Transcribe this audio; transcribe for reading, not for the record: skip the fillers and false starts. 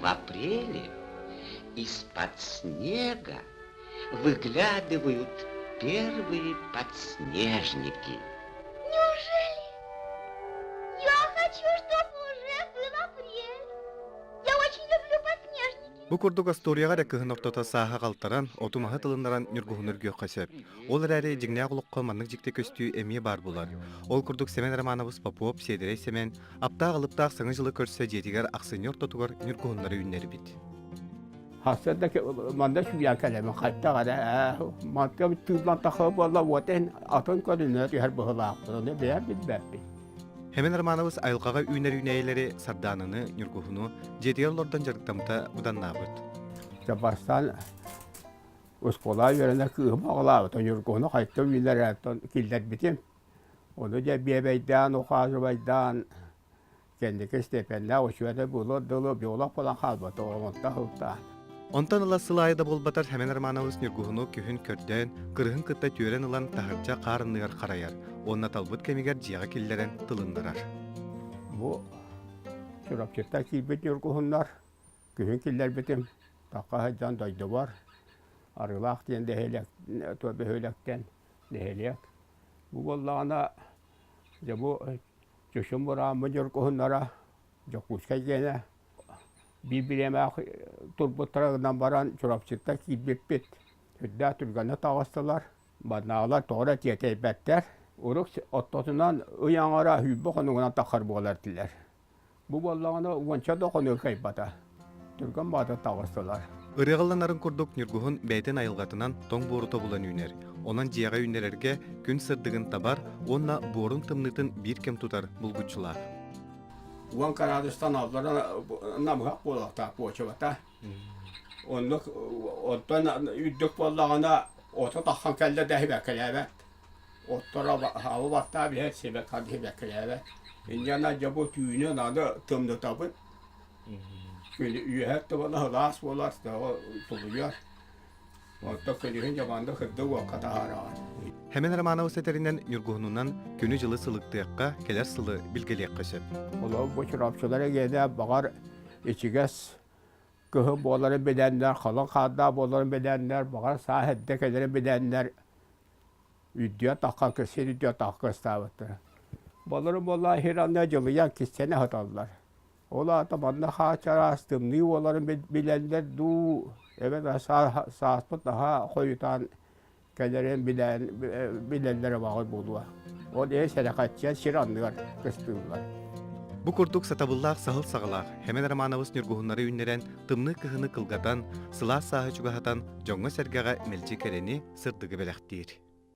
В апреле из-под снега выглядывают первые подснежники. Неужели? Я хочу, чтобы уже был апрель. Я очень люблю подснежники. Бу курдук остуоруйаҕа эрэ кыһын ортото сааһа халтаран, оту-маһы тылыннаран ньургуһуну үргүөххэ сөп. Ол эрээри дьиҥнээх олоххо маннык дьикти көстүү эмиэ баар буолар. Ол курдук Сэмэн Романович Попов, Сиэдэрэй Сэмэн, аптаах-алыптаах Саҥа дьылы көрсө дьиэтигэр ахсынньы ортотугар ньургуһуннары үүннэрбит. Хасса да манна сүүрэн кэлэмин хайдах эрэ мантан тыыллан тахыы буолла уотен атын көрүнэ түһэр быһылаахпын ону бэйэм билбэппин. Хэмэн Романович айылҕаҕа үүнэр үүнээйилэри Сардаананы, Ньургуһуну дьиэтигэр олордон дьарыктаммыта быданнаабыт. Бастаан оскуола үөрэнэр кыыһым аҕалаабыта Ньургуһуну хайта үүнэр киллэрбитим. Ону дьэ биэбэйдээн, ухаажыбайдаан кэнники степеннээх учуонай буолуор дылы биолог буолан хаалбата онтон сылтаан. Онтон ыла сыл аайы да буолбатар Хэмэн Романович Ньургуһуну күһүн көрдөөн, кырыһын кытта түөрэн ылан таһырдьа хаар анныгар харайар уонна талбыт кэмигэр дьиэҕэ киллэрэн тылыннарар. Бу Чурапчыттан киирбит ньургуһуннар күһүн киллэрбитим. Тахха сылдьан дойдубар Арыылаах диэн нэһилиэк бөһүөлэктэн нэһилиэк. Бу буоллаҕына дьэ бу Чучум бурааммыт ньургуһуннара Дьокуускай диэнэ биир бириэмэҕэ турбуттара гынан баран Чурапчыттан киирбиппит. Сүрдээх түргэнник таҕыстылар. Маннааҕылар тоҕо эрэ тиэтэйбэттэр. Урук оттотунан ый аҥара сүүрбэ хонугунан таххар буолар этилэр. Бу буоллаҕына уонча да хонугу кыайбата. Түргэн баҕата таҕыстылар. Ырыаҕалланарын курдук Ньургуһун бэйэтин айылҕатынан тоҥ буору тобулан үүнэр. Онон дьиэҕэ үүннэрэргэ күн сырдыгын табар уонна буорун тымныытын биир кэм тутар булгуччулаах. Уон кыраадыстан аллара намыһах буолуохтаах почвата. Оннук оттон үрдүк буоллаҕына ото таххан кэллэ да сибэккэлээбэт. Отторо аба баттаа биһэр сибэккэлээбэт. Инньэ дьэ бу түүнүн аны тымнытабыт. Үөһэ өттө сылаас буолар, тулуйар. Оттон күнүһүн дьаманды кырдык уокка таһаараҕын. Хэмэн Романович этэринэн ньургуһунунан күнү-дьылы сылыктыахха, кэлэр сылы билгэлиэххэ сөп. Олор бу чурапчылар эгиэнэ баҕар ичигэс кыһын буоларын билэннэр, халыҥ хаардаах буоларын билэннэр, баҕар саа эрдэ кэлэрин билэннэр үрдүө тахха сир үрдүө тахха ыстаабыттара. Балары буоллаа сир анна дьылыйан кистэнэ сыталлар. Ол аата манна хаа чараас тымныы буоларын билэллэр дуу, эбэтэр сааспыт наһаа хойутаан кэлэрин билэллэрэ баҕар буолуо. Ол иһин сэрэхэччийэн сир анныгар кыстыыллар. Бу курдук сатабыллаах саһыл саҕалаах Хэмэн Романович ньургуһуннары үүннэрэн, тымныы кыһыны кылгатан, сылаас сааһы чугаһатан, дьоҥҥо-сэргэҕэ мэлдьи кэрэни, сырдыгы бэлэхтиир.